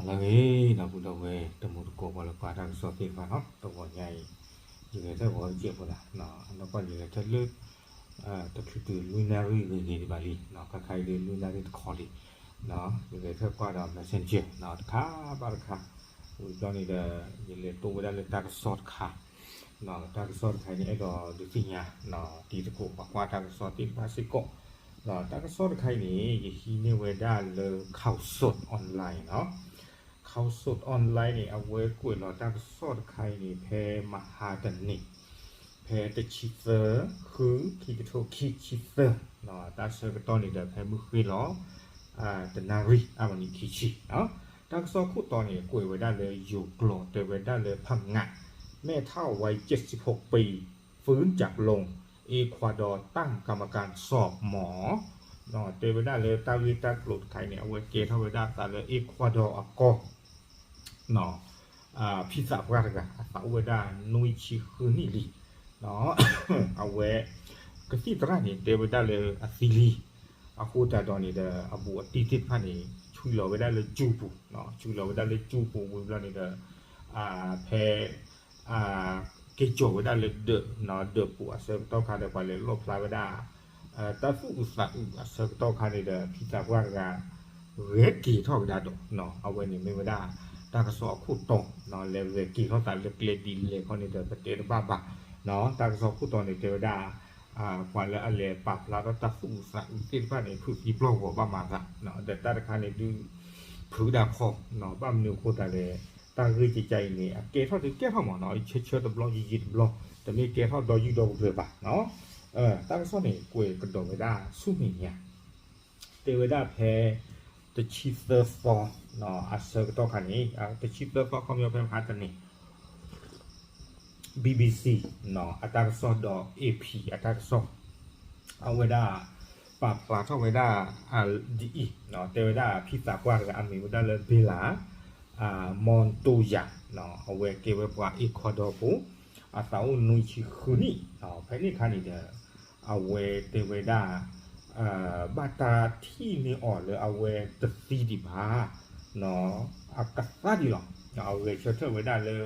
လၢအဂ့ၤ ဒီပုၢ်ဒီဝဲၢ် တံၤသကိး ပှၤလၢကွၢ်တၢ်ကစီၣ်သ့ၣ်တဖၣ်နီၤ, တဂီၤညါအံၤ ယဂဲၤထၢၣ်ဂီၤတစဲးဖိဒၣ်, အနီၢ်ကီၢ်ယဂဲၤထၢၣ်လၢ တချုးတုၤလွံၢ်နၣ်ရံၣ်ဂ့ၤဂ့ၤဒံးဘၣ်လံ, ခါခါအံၤဒုးလွံၢ်နၣ်ရံၣ်တခီလံ, ယဂဲၤထၢၣ်ကွၢ်ဒီး messenger တခါဘၣ်တခါ, ဝံၤဘျီန့ၣ်ဒီး ယလဲၤတိၢ်ဝဲဒၣ်လၢတၢ်ကစီၣ်တခါ, တၢ်ကစီၣ်တခါအံၤန့ၣ် အဲၣ်ဒိးဒုးသ့ၣ်ညါ တံၤသကိး ပှၤကွၢ်တၢ်ကစီၣ်သ့ၣ်တဖၣ်စ့ၢ်ကီး, တၢ်ကစီၣ်တခါအံၤန့ၣ် ယဟံးန့ၢ်ဝဲဒၣ်လၢ Khaosod Online နီၤ, Khaosod Online န့ၣ် အဝဲကွဲးလီၤတၢ်ကစီၣ်တခါအံၤန့ၣ် ဖဲမဟါတနံၤ ဖဲတဆံသၢ ဃု ခံကထိခံဆံသၢ, တၢ်ဆၢကတီၢ်န့ၣ်ဒီး ဖဲမုၢ်ဃ့လီၤ တနၣ်ရံၣ် အမံးနံးခံဆံ, တၢ်ကစီၣ်ခိၣ်တီန့ၣ် ကွဲးဝဲဒၣ်လၢယိၤကျိာ် တဲဝဲဒၣ်လၢ พังงา แม่เฒ่าวัยเจ็ดสิบหกปี ฟื้นจากลม เอควาดอร์ตั้งกรรมการสอบหมอ တဲဝဲဒၣ်လၢတၢ်ဂ့ၢ်တၢ်ကျိၤတခါအံၤန့ၣ် အဝဲကဲထီၣ်ဝဲဒၣ်သးလၢ အ့ခွါဒီးအကီၢ် ဖံသးပှၢ်တဂၤ အသးအိၣ်ဝဲဒၣ်နွံဆံဃုနံၣ်လံ, အဝဲ ကသံၣ်သရၣ်န့ၣ် တဲဝဲဒၣ်လၢအသံလံ, အဃိသတးဒီးန့ၣ်ဒီး အဘူးအတံၢ်သ့ၣ်တဖၣ်န့ၣ် ဆူလီၤဝဲဒၣ်လၢကၠူပူၤ, ဆူလီၤဝဲဒၣ်လၢကၠူပူၤဝံၤဘျီန့ၣ်ဒီး ဖဲ က့ၤကီၤဝဲဒၣ်လၢဒၢး, ဒၢးပူၤအဆၢကတီၢ်ခါဒီး ပှၤလဲၤလီၣ်ဖျါဝဲဒၣ် တၢ်သူၣ်အုးသးအုးအဆၢကတီၢ်ခါန့ၣ်ဒီး ဖံသးပှၢ်တဂၤ ဂဲၤက့ၤထီၣ်ကဒါဒီး အဝဲန့ၣ်မ့ၢ်ဝဲဒၣ် တၢ်ကစီၣ်အခိၣ်တီ, လဲၤဂဲၤက့ၤထီၣ်သးလၢကျဲဒ်လဲၣ်ခီန့ၣ်ဒီး ပတဲတဘၣ်ဘၣ်, တၢ်ကစီၣ်ခိၣ်တီန့ၣ် တဲဝဲဒၣ် ပှၤလၢအလဲၤပာ်ဖျါထီၣ်တၢ်သူၣ်အုးသးအုးသ့ၣ်တဖၣ်န့ၣ် ဖုးသံပျီၢ်ဂီၤဘၣ်မၤသး, ဒီးတၢ်တခါန့ၣ်ဒုး ဖုးဒၣ်ခီ, ဘၣ်မနုၤအဃိသတးလဲၣ်, တၢ်ဂ့ၢ်ကကါအံၤန့ၣ် အကဲထီၣ်ဒုးကဲထီၣ်မးနီၤ, ဆၢဆၢတဘျီ ယံာ်ယံာ်တဘျီ, တမ့ၢ်ကဲထီၣ်ဒီယုၢ်ဒီပှဲၤဘၣ်, တၢ်ကစီၣ်န့ၣ် ကွဲးကဒီးဝဲဒၣ်ဆူမဲာ်ညါ, တဲဝဲဒၣ်ဖဲ တဆံသၢသီ အဆၢကတီၢ်ခါန့ၣ်, တဆံသၢသီ ခီပညီဖဲမဟါတနံၤ BBC အတၢ်ကစီၣ်ဒီး AP အတၢ်ကစီၣ်, အဝဲဒၣ် ပာ်ဖျါထီၣ်ဝဲဒၣ် ဒ်အံၤ, တဲဝဲဒၣ်ဖံသးပှၢ်တဂၤ အမံၤဝဲဒၣ်လၢ Bella Montoya, အဝဲကဲဝဲပှၤ Ecuador ဖိ, အသးအိၣ်နွံဆံဃုနံၣ်, ဖဲန့ၣ်အခါန့ၣ်ဒီး အဝဲတဲဝဲဒၣ် ဘၣ်တၢ်ထံၣ်န့ၢ်အီၤလၢအဝဲတသံဒံးဘၣ် အကသါဒံးလီၤ. အဝဲဆၢထၢၣ်ဝဲဒၣ်လၢ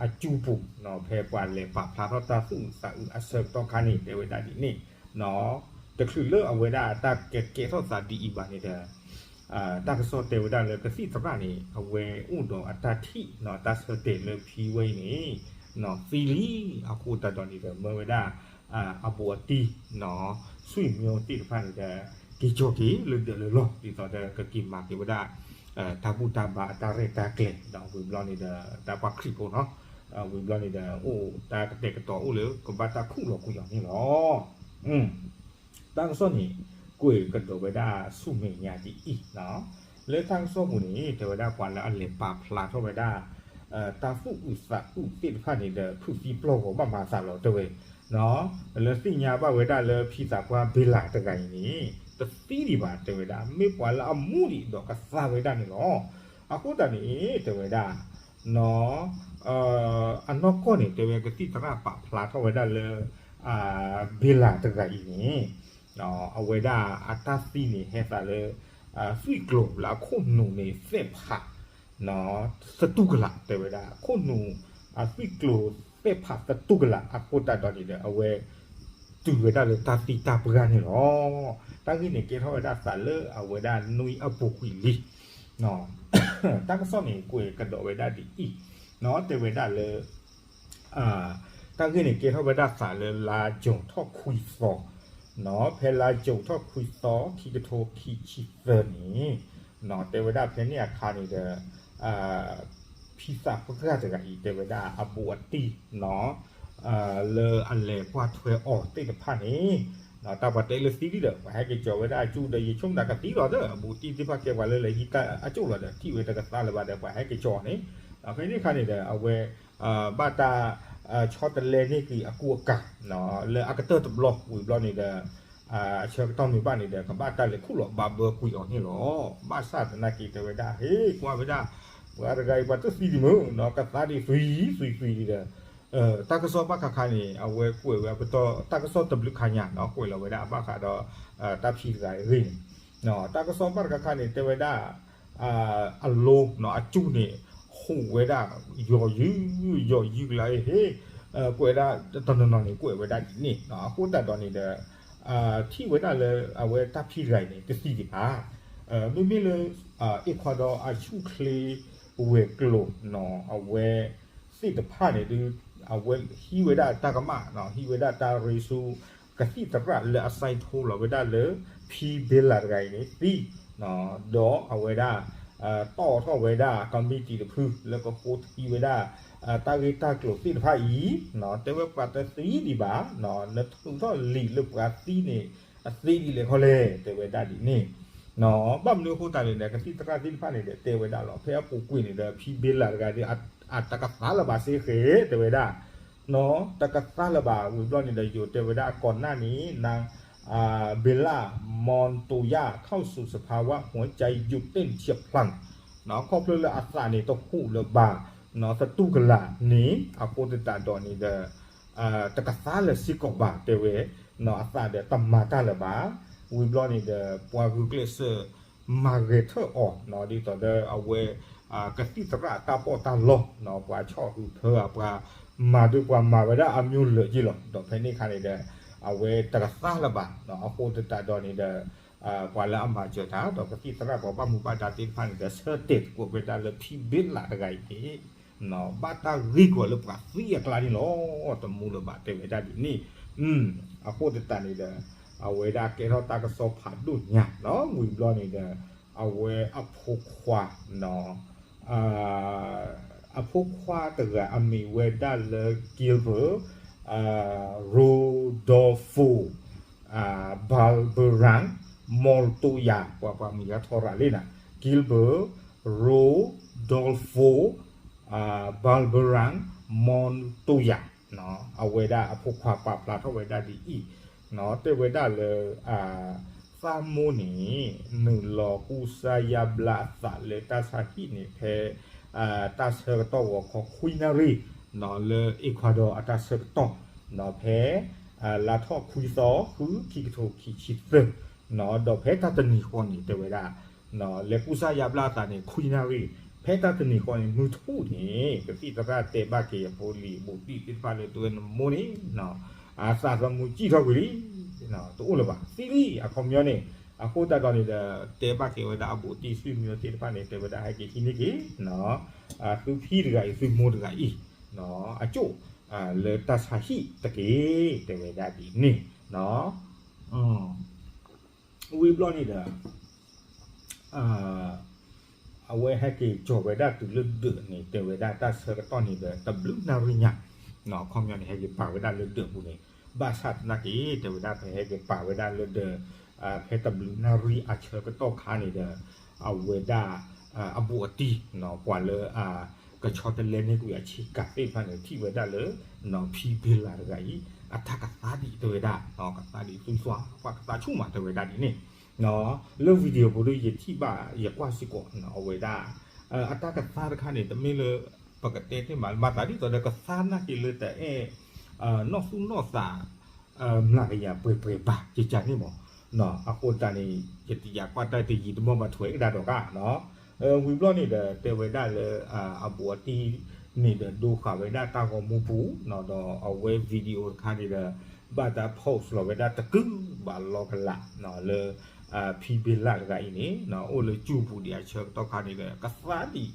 အကၠူပူၤ ဖဲပှၤလဲၤပာ်ဖျါထီၣ်တၢ်သူၣ်အုးသးအုးအဆၢကတီၢ်ခါန့ၣ် တဲဝဲဒၣ်ဒ်န့ၣ်, တချုးလၢအဝဲဒၣ်တၢ်ကကဲထီၣ်သးဒ်အံၤဘၣ်န့ၣ်ဒီး တၢ်ကစီၣ်တဲဝဲဒၣ်လၢကသံၣ်သရၣ်န့ၣ် အဝဲအိၣ်ဒီးအတၢ်ထံၣ် တၢ်ဆၢတဲာ်လၢဖံဝဲအံၤန့ၣ် သံလံ. အဃိသတးဒီးန့ၣ်ဒီး မၢဝဲဒၣ် အဘူးအတံၢ် ဆွေမျိုးသ့ၣ်တဖၣ်န့ၣ်ဒီး က့ၤကီၤက့ၤလၢဒၢးလၢလီၢ် ဒ်သိးဒီးကက့ၤမၤက့ၤဝဲဒၣ် တၢ်ဘူၣ်တၢ်ဘါအတၢ်ရဲၣ်တၢ်ကျဲၤ ဒီးဝံၤဘျီန့ၣ်ဒီး တၢ်ပှၤခရံာ်ဖိနီၤ, ဝံၤဘျီန့ၣ်ဒီး အိၣ်တၢ်ကတဲာ်ကတီၤအိၣ်လၢကဘၣ်တၢ်ခူၣ်လီၤကွံာ်အီၤန့ၣ်လီၤ. တၢ်ကစီၣ်န့ၣ် ကွဲးကဒီးဝဲဒၣ်ဆူမဲာ်ညါဒ်အံၤ, လၢတၢ်ကစီၣ်ပူၤန့ၣ် တဲဝဲဒၣ်ပှၤလၢအလဲၤပာ်ဖျါထီၣ်ဝဲဒၣ် တၢ်သူၣ်အုးသးအုးသ့ၣ်တဖၣ်န့ၣ်ဒီး ဖုးသံပျီၢ်ဂီၤဘၣ်မၤသးလီၤတဲဝဲ, လၢသ့ၣ်ညါဘၣ်ဝဲဒၣ်လၢဖံသးပှၢ် Bella တဂၤအံၤန့ၣ် တသံဒံးဘၣ်တဲဝဲဒၣ် မ့ၢ်ပှၤလၢအမူဒံးဒီးကသါဝဲဒၣ်န့ၣ်လီၤ. အဃိသတးန့ၣ် တဲဝဲဒၣ် အနီၢ်ကီၢ်န့ၣ် တဲဝဲကသံၣ်သရၣ်ပာ်ဖျါထီၣ်ဝဲဒၣ်လၢ Bella တဂၤအံၤန့ၣ် အဝဲဒၣ်အတၢ်သံန့ၣ် ဟဲသးလၢ သွံၣ်ကျိၤလၢအခိၣ်နူာ်န့ၣ် သဲးဖး သတူၢ်ကလာ် တဲဝဲဒၣ် အခိၣ်နူာ် အသွံၣ်ကျိၤသဲးဖးသတူၢ်ကလာ် အဃိသတးဒီးန့ၣ်ဒီး အဝဲ တုၤဝဲဒၣ်လၢတၢ်သံတၢ်ပှၢ်န့ၣ်လီၤ. တၢ်ဂ့ၢ်န့ၣ်ကဲထီၣ်ဝဲဒၣ်သးလၢအဝဲဒၣ်နွံအပူၤကွံာ်လံ. တၢ်ကစီၣ်န့ၣ် ကွဲးကဒီးဝဲဒၣ်ဒ်အံၤ, တဲဝဲဒၣ်လၢ တၢ်ဂ့ၢ်န့ၣ်ကဲထီၣ်ဝဲဒၣ်သးလၢလါကၠိၤထီၣ်ခွံသီ, ဖဲလါကၠိၤထီၣ်ခွံသီ ခံကထိခံဆံသၢန့ၣ်, တဲဝဲဒၣ်ဖဲန့ၣ်အခါန့ၣ်ဒီး ဖံသးပှၢ်တဂၤအံၤ တဲဝဲဒၣ်အဘူးအတံၢ် လၢအလဲၤကွၢ်ထွဲအီၤသ့ၣ်တဖၣ်န့ၣ်, တၢ်ပှၤတဲလၢသံလံဒီး ပှၤဟဲက့ၤကၠီၤဝဲဒၣ်အကၠူဒီး ယဆိကမိၣ်သးကသံလီၤဒီး အဘူးအတံၢ်သ့ၣ်တဖၣ်ကဲပှၤလၢလဲၤဟံးတၢ်အကၠိၣ်လီၤဒီး ထံၣ်ဝဲတကသါလၢၤဘၣ်ဒီး ပှၤဟဲက့ၤကၠီၤန့ၣ်, ဖဲန့ၣ်အခါန့ၣ်ဒီး အဝဲ ဘၣ်တၢ် ဆီတလဲန့ၢ်ကွံာ်အကူအကၤ လၢအကတၢၢ်တဘျီ ဝံၤဘျီန့ၣ်ဒီး အဆၢကတီၢ်မ့ၢ်ဘၣ်န့ၣ်ဒီး ကဘၣ်တၢ်လဲၤခူၣ်လီၤဘၣ်ဘၢကွံာ်အီၤန့ၣ်လီၤ. ဘၣ်ဆၣ်သနာ်က့တဲဝဲဒၣ် ဟ့ၣ်ကွၢ်ဝဲဒၣ် ပှၤတဂၤအံၤပှၤတသံဒံးမုၢ် ကသါဒံးသွံၣ်သွံၣ်သွံၣ်ဒံးဒီး တၢ်ကစီၣ်ဘၣ်ခါခါန့ၣ် အဝဲကွဲးဝဲအပတီၢ် တၢ်ကစီၣ်တဘျုးခါညါ ကွဲးလီၤဝဲဒၣ်အဘၣ်ဃးဒီး တၢ်ဖံးတဂၤအဂ့ၢ်န့ၣ်, တၢ်ကစီၣ်ဘၣ်တခါခါန့ၣ် တဲဝဲဒၣ် အလိၤနီၤ အကူန့ၣ် ဟူးဝဲဒၣ် ယီၤယုၢ် ယီၤယုၢ်ကလါဟ့ ကွဲးဒၣ်တနီၤနီၤန့ၣ် ကွဲးဝဲဒၣ်ဒ်န့ၣ် အဃိသတးဒီးန့ၣ်ဒီး ထံၣ်ဝဲဒၣ်လၢအဝဲတၢ်ဖံးတဂၤအံၤန့ၣ် တသံဒံးဘၣ်. မ့မ့ၢ်လၢ အ့ခွါဒီးအဆူၣ်ချ့ဝဲၤကျိၤနီၤ အဝဲသ့ၣ်တဖၣ်န့ၣ်ဒီး အဝဲဟံးဝဲဒၣ်တၢ်ကမၣ်နီၤ ဟံးဝဲဒၣ်တၢ်ရ့ဆူ ကသံၣ်သရၣ်လၢအ sign ထိလီၤဝဲဒၣ်လၢ ဖံဘ့လးတဂၤအံၤန့ၣ်သံ ဒီးအဝဲဒၣ် တီၣ်ထီၣ်ဝဲဒၣ် committee တဖုလၢကဃိထံဝဲဒၣ် တၢ်ဂ့ၢ်တၢ်ကျိၤသ့ၣ်တဖၣ်အံၤ တဲဝဲပှၤတသံဒံးဘၣ် နထုးထီၣ်လံာ်လၢပှၤသံန့ၣ် အသ့ဒ်လဲၣ်ခီလဲၣ် တဲဝဲဒၣ်ဒ်န့ၣ် ဘၣ်မနုၤအဃိသတးန့ၣ်ဒီး ကသံၣ်သရၣ်သ့ၣ်တဖၣ်န့ၣ်ဒီး တဲဝဲဒၣ်လီၤ ဖဲအပူၤကွံာ်န့ၣ်ဒီး ဖံဘ့လးတဂၤဒီး အတကသါလၢၤဘၣ်စ့ၢ်ကီး တဲဝဲဒၣ် တကသါလၢၤဘၣ် ဝံၤဘျီန့ၣ်ဒီး ယိၤတဲဝဲဒၣ်အကိးနၢ်န့ၣ် นาง เบลล่า มอนโตยา เข้าสู่สภาวะหัวใจหยุดเต้นเฉียบพลัน ခီဖျိလၢအသးန့ၣ်တဟူးလၢၤဘၣ် သတူၢ်ကလာ်န့ၣ် အဃိသတးဒီးန့ၣ်ဒီး တကသါလၢၤစ့ၢ်ကီးဘၣ် တဲဝဲ အသးဒီးတမၤတၢ်လၢၤဘၣ် ဝံၤဘျီန့ၣ်ဒီး ပှၤဂုာ်ကျဲးစၢး မၤဂဲၤထၢၣ်အီၤ ဒ်သိးဒီးအဝဲ ကသံၣ်သရၣ်တၢ်ပီးတၢ်လီ ပှၤဆီၣ်ဟုးဖၢအပှၤ မၤဒုးပှၤမၤဝဲဒၣ်အမျိုးလၢာ်က့လီၤ ဒီးဖဲန့ၣ်အခါန့ၣ်ဒီး အဝဲတကသါလၢၤဘၣ် အဃိသတးဒီးန့ၣ်ဒီး ပှၤလၢအမၤစၢၤတၢ် ဒီးကသံၣ်သရၣ်ပှၤဘၣ်မူဘၣ်ဒါသ့ၣ်တဖၣ်န့ၣ်ဒီး ဆၢတဲာ်သကိးဝဲဒၣ်လၢဖံဘ့လးတဂၤအံၤန့ၣ် ဘၣ်တၢ်ဂ့ၢ်ကီၤလၢပှၤသံအကျါန့ၣ်လီၤ တမူလၢၤဘၣ် တဲဝဲဒၣ်ဒ်န့ၣ် အဃိသတးန့ၣ်ဒီး အဝဲဒၣ်ကဲထီၣ်တၢ်ကစီၣ်ဖးဒိၣ်ညါ ဝံၤဘျီန့ၣ်ဒီး အဝဲအဖိခွါ အဖိခွါတဂၤ အမံၤဝဲဒၣ်လၢ Gilbert Rodolfo Barberán Montoya ပှၤပှၤမံၤဟဲထီၣ်ရၤလံနၤ Gilbert Rodolfo Barberán Montoya အဝဲဒၣ်အဖိခွါပာ်ဖျါထီၣ်ဝဲဒၣ်ဒ်အံၤ တဲဝဲဒၣ်လၢ သးမိၢ်န့ၣ် နုာ်လီၤကူစါယါဘျါအသးလၢတၢ်ဆါဟံၣ်န့ၣ် ဖဲ တၢ်ဆၢကတီၢ်ဂီၤခီခွံနၣ်ရံၣ် လၢ Ecuador အတၢ်ဆၢကတီၢ် ဖဲ လါထီၣ်ခွံသီ ဃုခံကထိခံဆံသၢ ဒီးဖဲတၢ်တနံၤဃီန့ၣ် တဲဝဲဒၣ် လဲၤကူစါယါဘျါအသးန့ၣ် ခွံနၣ်ရံၣ် ဖဲတၢ်တနံၤဃီန့ၣ် မုၢ်ထူၣ်န့ၣ် ကသံၣ်သရၣ်တဲဘၣ်က့ၤအဖိလံၤအဘူးတံၢ်သ့ၣ်တဖၣ်လၢ တဲဝဲနမိၢ်န့ၣ် အသးသမူစံၣ်ထီၣ်ကွံာ်လံ တအိၣ်လၢၤဘၣ် သံလံ အခီပညီန့ၣ် အဃိသတးဒီးန့ၣ်ဒီး တဲဘၣ်က့ၤဝဲဒၣ်အဘူးတံၢ် ဆွေမျိုး သ့ၣ်တဖၣ်န့ၣ် တဲဝဲဒၣ်ဟဲက့ၤဟံးန့ၢ်က့ၤ သုဖံတဂၤအံၤ သုမိၢ်တဂၤအံၤ အကၠိၣ် လၢတၢ်ဆါဟံၣ်တက့ၢ် တဲဝဲဒၣ်ဒ်န့ၣ် ဝံၤဘျီန့ၣ်ဒီး အဝဲဟဲက့ၤကၠီၤဝဲဒၣ်တုၤလၢဒၢးန့ၣ် တဲဝဲဒၣ်တၢ်ဆၢကတီၢ်န့ၣ်ဒီး တဘျုးနၣ်ရံၣ်ညါ အခီပညီန့ၣ် ဟဲက့ၤပာ်ဝဲဒၣ်လၢဒၢးပူၤန့ၣ် ဘၣ်ဆၣ်သနာ်က့ တဲဝဲဒၣ် ဖဲဟဲက့ၤပာ်ဝဲဒၣ်လၢဒၢး ဖဲတဘျုးနၣ်ရံၣ်အဆၢကတီၢ်ခါန့ၣ်ဒီး အဝဲဒၣ် အဘူးအတံၢ် ပှၤလၢ ကဆီတလဲန့ၢ်ကွံာ်အဆ့ကၤသ့ၣ်တဖၣ်န့ၣ် ထံၣ်ဝဲဒၣ်လၢ ဖံဘ့လးတဂၤအံၤ အတၢ်ကသါဒံးတဲဝဲဒၣ် ကသါဒံးသူသွါ ပှၤကသါဆူၣ်မးတဲဝဲဒၣ်ဒ်န့ၣ် လၢ video ပူၤဒီး ယထံၣ်ဘၣ် ယကွၢ်စ့ၢ်ကီး အဝဲဒၣ် အတၢ်ကသါတခါန့ၣ် တမ့ၢ်လၢ ပကတဲတ့ၢ်မး မၤသးဒ်သိးဒီးကသါနာ်က့ၤလၢတအဲၣ် နီၢ်သူၣ်နီၢ်သး မျးကယၤပှဲၤပှဲၤဘၣ် ကကန့ၣ်မး အဃိသတးန့ၣ် ယတယာ်ကွၢ်တၢ်တယံာ်တမီၢ်ဘၣ်ထွဲကဒါဒီးကါ ဝံၤဘျီန့ၣ်ဒီး တဲဝဲဒၣ်လၢ အဘူးအတံၢ်န့ၣ်ဒီး ဒိဃာ်ဝဲဒၣ်တၢ်ဂီၤမူပူၤ ဒီးအဝဲ video တခါန့ၣ်ဒီး ဘၣ်တၢ် post လီၤဝဲဒၣ်တကုာ်ဘၣ်လီၤကလာ် လၢ ဖံဘ့လးတဂၤအံၤန့ၣ် အိၣ်လၢကၠူပူၤဒံးအဆၢကတီၢ်ခါန့ၣ်ဒီး ကသါဒံး ခီ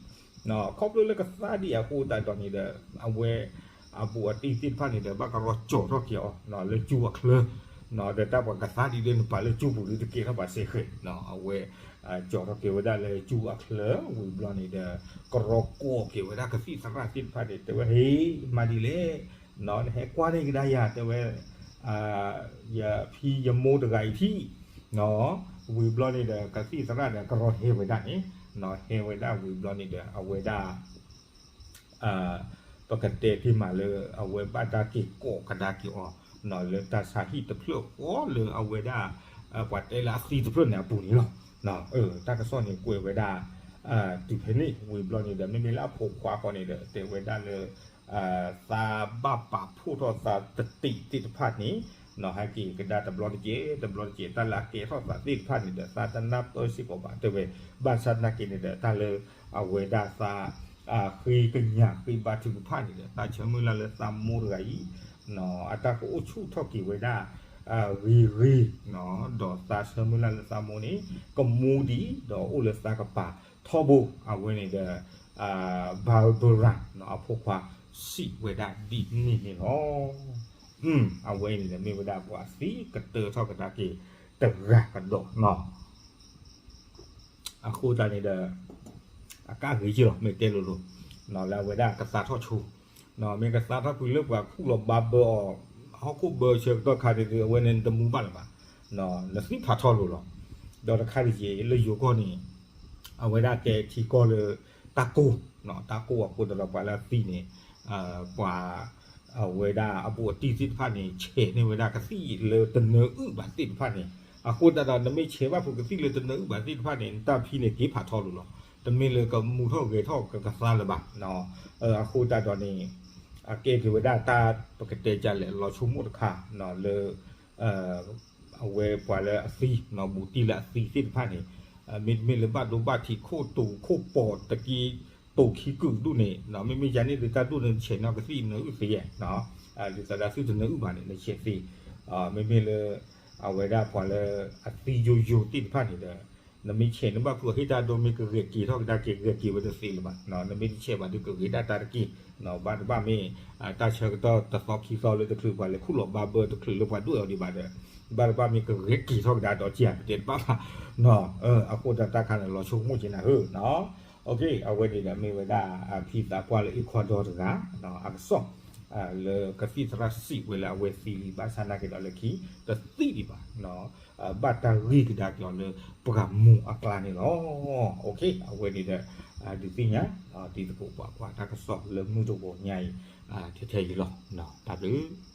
ဖျိလၢကသါဒံးအဃိသတးဒီးန့ၣ်ဒီး အဝဲ အဘူးအတံၢ်သ့ၣ်တဖၣ်န့ၣ်ဒီး ဘၣ်ကရီကၠီၤထီၣ်က့ၤအီၤ လၢကၠူအချၢ ဒီးတၢ်ပှၤကသါဒံးဒီး နပာ်လၢကၠူပူၤဒီး တကဲထီၣ်ပှၤစ့ၢ်ဃဲၤ အဝဲ ကၠီၤထီၣ်က့ၤဝဲဒၣ်လၢကၠူအချၢ ဝံၤဘျီန့ၣ်ဒီး ကရီကီၤက့ၤဝဲဒၣ်ကသံၣ်သရၣ်သ့ၣ်တဖၣ်န့ၣ် တဲဝဲ ဟ့ မၤဒ်လဲၣ် နဟဲကွၢ်န့ၢ်ကဒါယၤ တဲဝဲ ယဖံယမိၢ်တဂၤအံၤထံၣ် ဝံၤဘျီန့ၣ်ဒီး ကသံၣ်သရၣ်ဒီး ကရီဟဲဝဲဒၣ်န့ၣ် ဟဲဝဲဒၣ်ဝံၤဘျီန့ၣ်ဒီး အဝဲဒၣ် ပကတဲတ့ၢ်မးလၢ အဝဲဘၣ်တၢ်က့ၤကိးကဒါက့ၤအီၤ လၢတၢ်ဆါဟံၣ်တဖျၢၣ်ဃီလၢအဝဲဒၣ် ပှၤတဲလၢအသံတဖျၢၣ်န့ၣ်အပူၤန့ၣ်လီၤ. တၢ်ကစီၣ်န့ၣ်ကွဲးဝဲဒၣ် တုၤဖဲန့ၣ် ဝံၤဘျီန့ၣ်ဒီး မ့မ့ၢ်လၢအဖိခွါဃီန့ၣ်ဒီး တဲဝဲဒၣ်လၢ သးဘၣ်ပာ်ဖှိၣ်ထီၣ်သးတတံးသ့ၣ်တဖၣ်န့ၣ် ဟဲက့ၤကဒါတဘျီတက့ၢ် တဘျီတက့ၢ် တၢ်လၢအကဲထီၣ်သးသ့ၣ်တဖၣ်န့ၣ်ဒီး သးတနၢ်ပၢၢ်စ့ၢ်ကီးဘၣ်တဲဝဲ, ဘၣ်ဆၣ်သနာ်က့န့ၣ်ဒီး တၢ်လၢအဝဲဒၣ်သး ဃ့ကညးဃ့ဘါထုကဖၣ်န့ၣ်ဒီး သးဆၢမုၢ်လၢ်လၢသးမိၢ်တဂၤအံၤ အတၢ်ကအိၣ်ဆူၣ်ထီၣ်က့ၤဝဲဒၣ် ဂ့ၤဂ့ၤ, ဒီးသးဆၢမုၢ်လၢ်လၢသးမိၢ်န့ၣ် ကမူဒံး ဒီးအိၣ်လၢသးကပၤထီဘိ အဝဲန့ၣ်ဒီး Barbara အဖိခွါစံးဝဲဒၣ်ဒ်န့ၣ်န့ၣ်လီၤ. အဝဲန့ၣ်ဒီးမ့ၢ်ဝဲဒၣ်ပှၤသံကတၢၢ်ထီၣ်ကဒါက့ၤတဂၤကဒီးနီၤ အဃိသတးန့ၣ်ဒီး အကါဂ့ၤက့လီၤ မ့ၢ်တဲလိၤလိၤ လၢအဝဲဒၣ်ကသါထီၣ်ဆိ, မ့ၢ်ကသါထီၣ်ဖုလၢပှၤခူၣ်လီၤဘါဘၢအီၤ ဟီၣ်ခိၣ်ဘၢဆၢကတီၢ်ခါဒ်အဝဲန့ၣ်နတမူဘၣ်လၢၤဘၣ်, နသံဖးထီလိၤလီၤ. ဒီးတခါဒ်ယဲလၢယိၤကီၢ်န့ၣ် အဝဲဒၣ်ကဲထံကီၢ်လၢ တၢ်ကိၢ်, တၢ်ကိၢ်အဃိသတးဒီးပှၤလၢအသံန့ၣ် ပှၤ အဝဲဒၣ်အဘူးအတံၢ်သ့ၣ်တဖၣ်န့ၣ် ဆဲးန့ၢ်ဝဲဒၣ်ကသံၣ်လၢတနၢအုၣ်ဘၣ်သ့ၣ်တဖၣ်န့ၣ်, အဃိသတးဒီး နမ့ၢ်ဆဲးဘၣ်ဖုကသံၣ်လၢတနၢအုၣ်ဘၣ်သ့ၣ်တဖၣ်န့ၣ် နတၢ်ဖံန့ၣ်က့ၤဖးထီလိၤလီၤ. တမ့ၢ်လၢကမူထီၣ်ဂဲၤထီၣ်ကကသါလၢၤဘၣ်. အဃိသတးဒီးန့ၣ် အကဲက့ၤဝဲဒၣ်တၢ်ပကတဲဒ်လဲၣ် လီၤဆိကမိၣ်တခါ လၢ အဝဲပှၤလၢအသံ ဘူးတံၢ်လၢအသံသ့ၣ်တဖၣ်န့ၣ် မ့တမ့ၢ်လၢဘၣ်ဒိဘၣ်ထံးခိၣ်တူာ်ခိၣ်ပီၤတက့ၢ် တူာ်ခံကုာ်ဒူၣ်န့ၣ် မ့မ့ၢ်ယၤန့ၣ်ဒီးတၢ်ဒူၣ်န့ၣ် နဆဲးန့ၢ်ကသံၣ်နၢအုၣ်သ့, ဒ်သိးဒၣ်သုတနၢအုၣ်ဘၣ်န့ၣ် နဆဲးသ့, မ့မ့ၢ်လၢ အဝဲဒၣ်ပှၤလၢအသံယိယိသ့ၣ်တဖၣ်န့ၣ်ဒီး နမ့ၢ်ဆဲးန့ၢ်ဘၣ်ဖုအဟ့ၣ်တၢ်ဒိမ့ၢ်ကဂဲၤက့ၤထီၣ်ကဒါက့ၤ ဂဲၤက့ၤဝဲတသ့လၢၤဘၣ်. နမ့ၢ်တဆဲးဘၣ်ဒီးကဂ့ၤဒၣ်တၢ်တက့ၢ်, ဘၣ်တဘၣ်မ့ၢ် တၢ်ဆၢကတီၢ်တသီခံသီလၢတချုးပှၤလဲၤခူၣ်လီၤဘါဘၢတချုးလၢပှၤဒွဲၣ်အီၤဒံးဘၣ်ဒီး ဘၣ်တဘၣ်မ့ၢ်ကဂဲၤက့ၤထီၣ်ကဒါဒီးက့ၤပတဲတဘၣ်ဘၣ်. အဃိတၢ်တၢ်ခါန့ၣ် လီၤဆိကမိၣ်က့ၤနၤဧၢ အဝဲန့ၣ်ဒီးမ့ၢ်ဝဲဒၣ် ဖံသးပှၢ်လၢ Ecuador တဂၤ အကစီၣ် လၢကသံၣ်သရၣ်စံးဝဲလၢအဝဲသံလံ ဘၣ်ဆၣ်သနာ်က့ဒီးလၢခံ တသံဒံးဘၣ် ဘၣ်တၢ်ဂ့ၢ်ကဒါက့ၤအီၤလၢပှၤမူအကျါန့ၣ်လီၤ. အဝဲန့ၣ်ဒီး ဒုးသ့ၣ်ညါ တံၤသကိးပှၤကွၢ်တၢ်ကစီၣ်လၢမုၢ်တဂီၤညါအံၤ ထဲထဲအံၤလီၤ. တၢ်ဘျုး